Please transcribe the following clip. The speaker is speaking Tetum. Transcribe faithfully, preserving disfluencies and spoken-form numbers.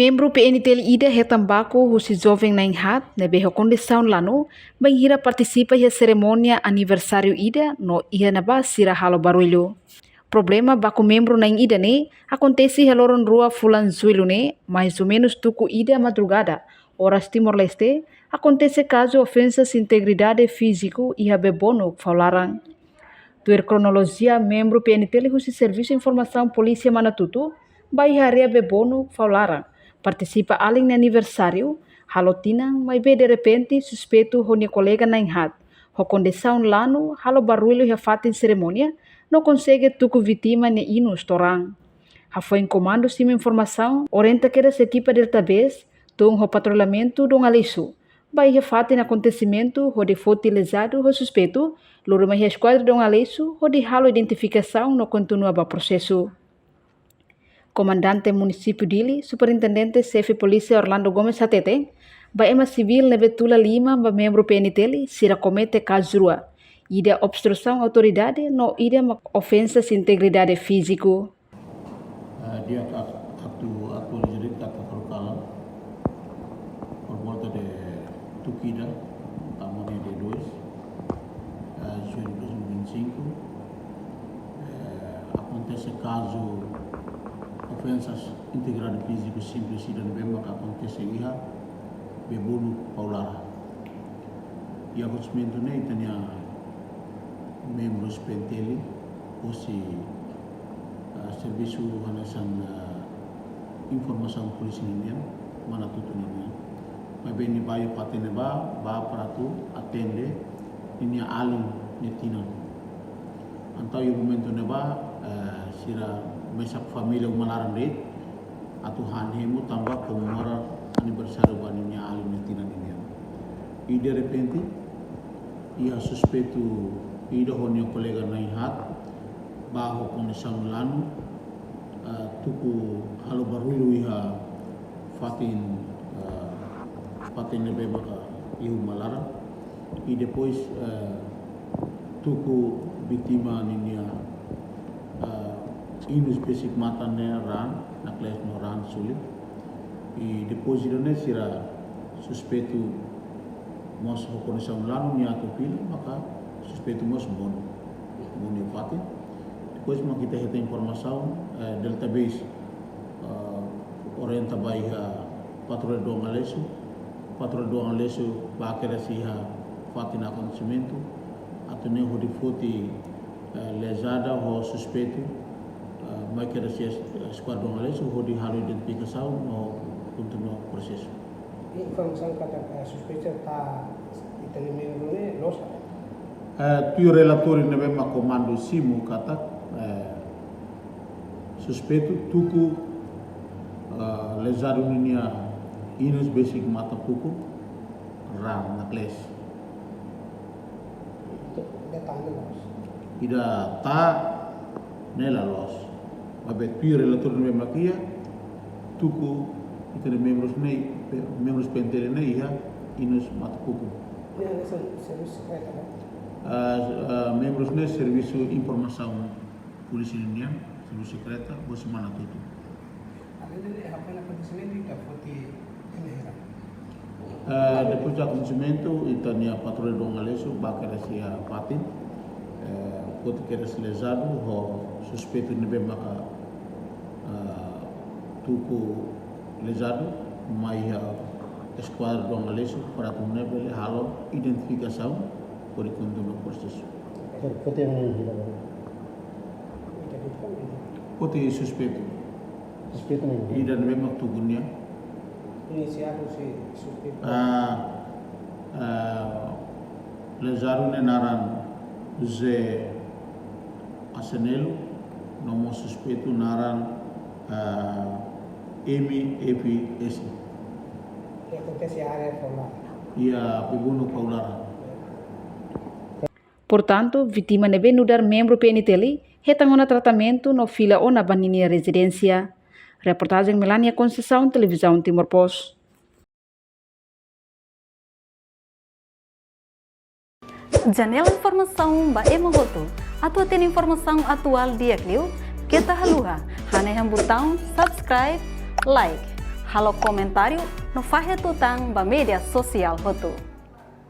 Membru P N T L ida hetan baku husi joven na'in-haat ne'ebé ho kondisaun lanu, bainhira partisipa iha serimónia aniversáriu ida no iha ne'ebá sira halo barullu. Problema baku membru na'in-ida ne'e akontese iha loron rua fulan Jullu ne'e, mais ou menus tuku ida madrugada, oras Timor-Leste, akontese kazu ofensas integridade fíziku iha Bebonuk Fau Laran. Tuir kronolojia, membru P N T L husi Servisu Informasaun Polísia Manatutu ba iha área Bebonuk Fau Laran, partisipa alin nia aniversáriu, halo tinan, maibé derrepente suspeitu ho nia kolega na'in-haat ho kondisaun lanu halo barullu iha fatin serimónia no konsege tuku vítima nia inus to'o raan. Hafoin komandu simu informasaun, orienta kedas ekipa Delta Base tun ho patrullamentu Dom Aleixo ba iha fatin akontesimentu hodi foti lezadu ho suspeitu, lori mai iha eskuadra Dom Aleixo hodi halo identifikasaun no kontinua ba prosesu. Komandante Munisípiu Dili, Superintendente Xefe Polísia Orlando Gomes hateten, ba ema sivíl ne'ebé tula liman ba membru P N T L, sira komete kazu rua, ida obstrusaun autoridade no ida mak ofensas integridade fíziku. Eh, di'ak, ak-, atu atualiza de'it katak karik kalan, por volta de tuku ida, tanba ne'e dia dois, eh, Jullu dois mil e vinte e cinco, eh, akontese kazu ofensas integridade fíziku simples ida ne'ebé maka akontese iha Bebonuk Fau Laran. Iha akontesimentu ne'e ita-nia membrus P N T L hosi, ah, servisu hanesan, ah, informasaun polísia ninian, Manatutu ninian, maibé nia ba iha fatin ne'ebá, ba para atu atende ninia alin nia tinan. Entaun iha momentu ne'ebá, eh, sira mesak família uma laran de'it atu han hemu tanba komemora aniversáriu ba ninia alin nia tinan ninian. I derrepente, iha suspeitu ida ho nia kolega na'in-haat, ba ho kondisaun lanu, eh, tuku halo barullu iha fatin, eh, fatin ne'ebé maka iha uma laran. I depois, eh, tuku vítima ninia, eh, inus besik matan ne'e raan, naklees no raan suli. I depois ida-ne'e sira suspeitu mós ho kondisaun lanu nia atu fila, maka suspeitu mós monu, monu iha fatin. Depois mak ita hetan informasaun, eh, Delta Base, eh, orienta ba iha patrulla Dom Aleixo, patrulla Dom Aleixo ba kedas iha fatin akontesimentu, atu nune'e hodi foti, eh, lezada ho suspeitu, eh, mai kedas iha eskuadra Dom Aleixo hodi halo identifikasaun no kontinua prosesu. Informasaun katak, eh, suspeitu ita, ita-nia membru ne'e loos? Eh, tuir relatóriu ne'ebé mak komandu simu katak, eh, suspeitu tuku, eh, lezadu ninia inus besik matan, tuku raan, naklees. Ida tan ne'e loos. Ida tan ne'e la loos. Maibé tuir relatóriu ne'ebé mak iha, tuku ita-nia membrus ne'e, membrus P N T L ne'e iha inus matan, tuku. Ne'e hanesan servisu sekreta, ne'e? Ah, ah, membrus ne'e servisu informasaun polísia ninian, servisu sekreta, hosi Manatutu. Alende ne'e, hafoin akontesimentu ita foti ema hira? Eh, depois de akontesimentu, ita-nia patrulla Dom Aleixo ba kedas iha fatin, eh, foti kedas lezadu ho suspeitu ne'ebé maka, eh, tuku lezadu, mai iha eskuadra Dom Aleixo, para atu nune'e bele halo identifikasaun, hodi kontinua prosesu. Foti ema hira? Foti suspeitu. Suspeitu ne'e? Ida ne'ebé mak tuku nia. Inisiál husi suspeitu? Ah, ah, lezadu ne'e naran José Asenelo, no mós suspeitu naran, ah, M F S. I akontese iha área Fau Laran? Iha Bebonuk Fau Laran. Portantu, vítima ne'ebé nu'udar membru P N T L hetan ona tratamentu no fila ona ba ninia rezidénsia. Reportajen Melania Conceição, Televizaun Timor Post. Janela informasaun ba ema hotu. Atu hatene informasaun atuál di'ak liu, keta haluha hanehan butaun subscribe, like, Halo komentáriu no fahe tutan ba média sosiál hotu.